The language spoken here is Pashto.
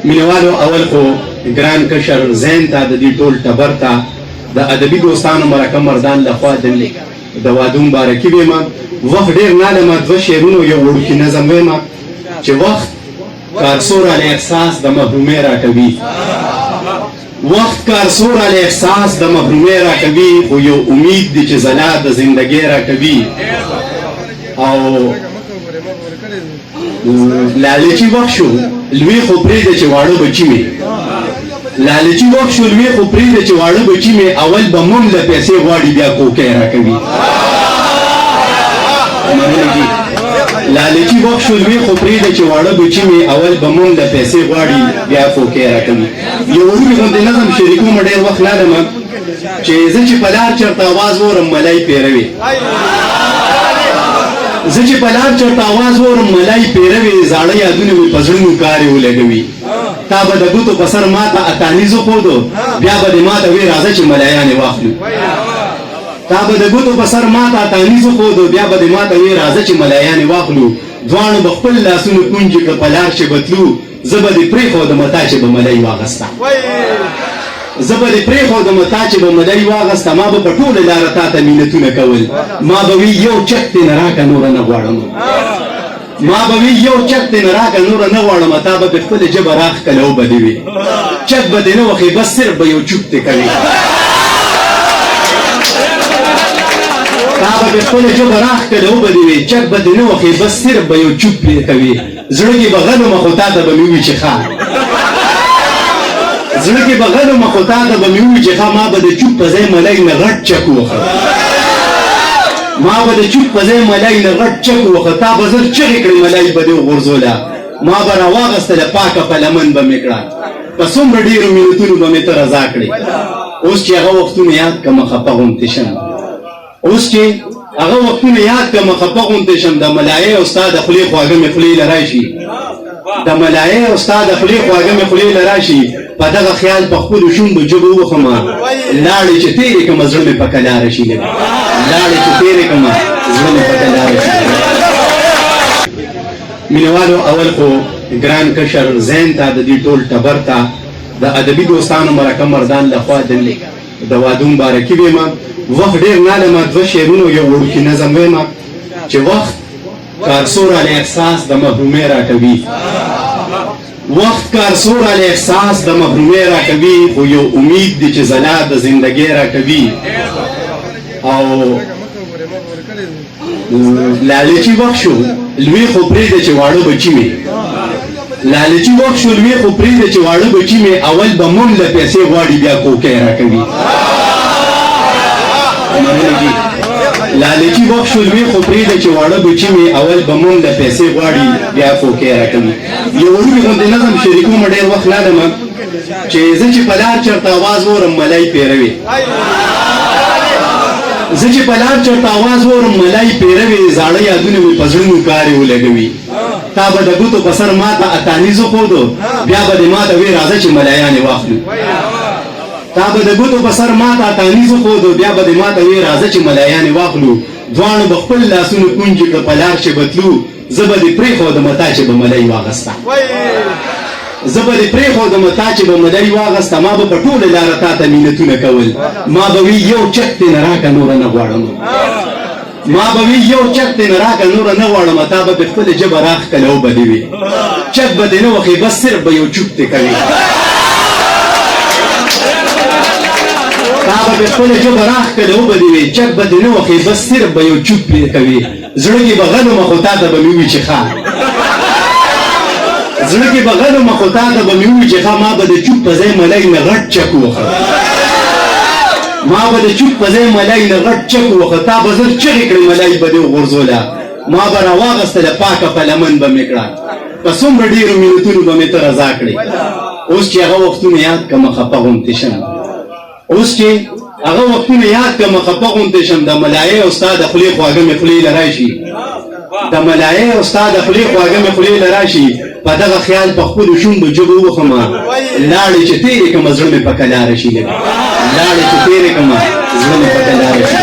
مینوالو، اول خو ګران کشر زین ته، د دې ټول ټبر ته د ادبي دوستانو مرکه مردان لخوا د واده مبارکي ویم. وخت ډېر نه لمه، دوه شعرونو یو وړوکي نظم ویم چې وخت کارسو راله احساس د محرومۍ راکوي، وخت کارسو راله احساس د محرومۍ راکوي، خو یو امید دی چې ځلا د زندګۍ راکوي. او لالچي وخت شو لوی خو پرېږده چې واړه بچي مې، لالچي وخت شو لوی خو پرېږده چې واړه بچي مې اول به مونږ له پیسې غواړي بیا کوکی راکوي. مننه جي. لالچي وخت شو لوی خو پرېږده چې واړه بچي مې اول به مونږ له پیسې غواړي بیا کوکی راکوي. یو وړوکی غوندې نظم شریکوم، ډېر وخت نه لرم، چې زه چې په لار چېرته اواز واورم ملای پیروي، زه چې په لار چېرته اواز واورم ملای پیروي، زاړه یادونه مې په زړونو کارې ولګوي. تا به د ګوتو په سر ماته اتانیز وښودو، بیا به دې ماته وې راځه چې ملایانې واخلو. تا به د ګوتو په سر ماته اتانیز وښودو، بیا به دې ماته وې راځه چې ملایانې واخلو. دواړو به خپل لاسونه کونجې کړه په لار چې به تلو، زه به دې پرېښودم تا چې به ملای واغسته، زه به دې پرېښودم تا چې به ملای واغسته. ما به په ټوله لاره تا ته مینتونه کول، ما به وی یو چک دې نه راکه نوره نه غواړم، ما به وی یو چک دې نه راکه نوره نه غواړم. تا به په خپله ژبه راښکله وبه دې وي، چک به دې نه وخې بس صرف به یو چوپ دې کوي. تا به په خپله ژبه راښکله وبه دې وي، چک به دې نه وخې بس صرف به یو چوپ دې کوي. زړه کې به غلم خو تا ته به مې وي چې ښه، زړه کې به غلم خو تا ته به مې وي چې ښه، ما به د چوپ په ځای ملای نه غټ چک وخه، ما به د چوپ په ځای ملای نه غټ چک وخه. تا به زر چغې کړې ملای به دې وغورځوله، ما به راواغستله پاکه په لمن به مې کړه، په څومره ډېرو مینتونو به مې ته رضا کړې. اوس چې هغه وختونه یاد کړم خفه غوندې شم، اوس چې هغه وختونه یاد کړم خفه غوندې شم. د ملایې او ستا د خولې خواږه مې خولې له راشي، د ملایې او ستا د خولې خواږه مې خولې له راشي، په دغه خیال په خپلو شونډو ژبه ووخم، لاړې چې تېرې کړم زړه مې په کلاره شي، لاړې چې تېرې کړم زړه مې په کلاره شي. مینوالو، اول خو ګران کشر زین ته، د دې ټول ټبر ته د ادبي دوستانو مرکه مردان لخوا د واده مبارکي ویم. وخت ډېر نه لرم، دوه شعرونو یو وړوکي نظم ویم چې وخت کارسو راله احساس د محرومۍ راکوي، وخت کارسو راله احساس د محرومۍ راکوي، خو یو امید دی چې ځلا د زندګۍ راکوي. او لالچي وخت شو لوی خو پرېږده چې واړه بچي مې، لالچي وخت شو لوی خو پرېږده چې واړه بچي مې اول به مونږ له پیسې غواړي بیا کوکی راکوي. مننه جي. لالچي وخت شو لوی خو پرېږده چې واړه بچي مې اول به مونږ له پیسې غواړي بیا کوکی راکوي. یو وړوکی غوندې نظم شریکوم، ډېر وخت نه لرم، چې زه چې په لار چېرته اواز واورم ملای پیروي، زه چې په لار چېرته اواز واورم ملای پیروي، زاړه یادونه مې په زړونو کارې ولګوي. تا به د ګوتو په سر ماته اتانیز وښودو، بیا به دې ماته وې راځه چې ملایانې واخلو. تا به د ګوتو په سر ماته اتانیز وښودو، بیا به دې ماته وې راځه چې ملایانې واخلو. دواړو به خپل لاسونه کونجې کړه په لار چې به تلو، زه به دې پرېښودم تا چې به ملای واغسته، زه به دې پرېښودم تا چې به ملای واغسته. ما به په ټوله لاره تا ته مینتونه کول، ما به وی یو چک دې نه راکه نوره نه غواړم، ما به وی یو چک دې نه راکه نوره نه غواړم. تا به په خپله ژبه راښکله وبه دې وي، چک به دې نه وخې بس صرف به یو چوپ دې کوي. تا به په خپله ژبه راښکله وبه دې وي، چک به دې نه وخې بس صرف به یو چوپ دې کوي. زړه کې به غلم خو تا ته به مې وي چې ښه، زړه کې به غلم خو تا ته به مې وي چې ښه، ما به د چوپ په ځای ملای نه غټ چک وخه، ما به د چوپ په ځای ملای نه غټ چک وخه. تا به زر چغې کړې ملای به دې وغورځوله، ما به راواغستله پاکه په لمن به مې کړه، په څومره ډېرو مینتونو به مې ته رضا کړې. اوس چې هغه وختونه یاد کړم خفه غوندې شم، اوس چې هغه وختونه یاد کړم خفه غوندې شم. د ملایې او ستا د خولې خواږه مې خولې له راشي، د ملایې او ستا د خولې خواږه مې خولې له راشي، په دغه خیال په خپلو شونډو ژبه ووخم، لاړې چې تېرې کړم زړه مې په کلاره شي، لاړې چې تېرې کړم زړه مې په کلاره شي.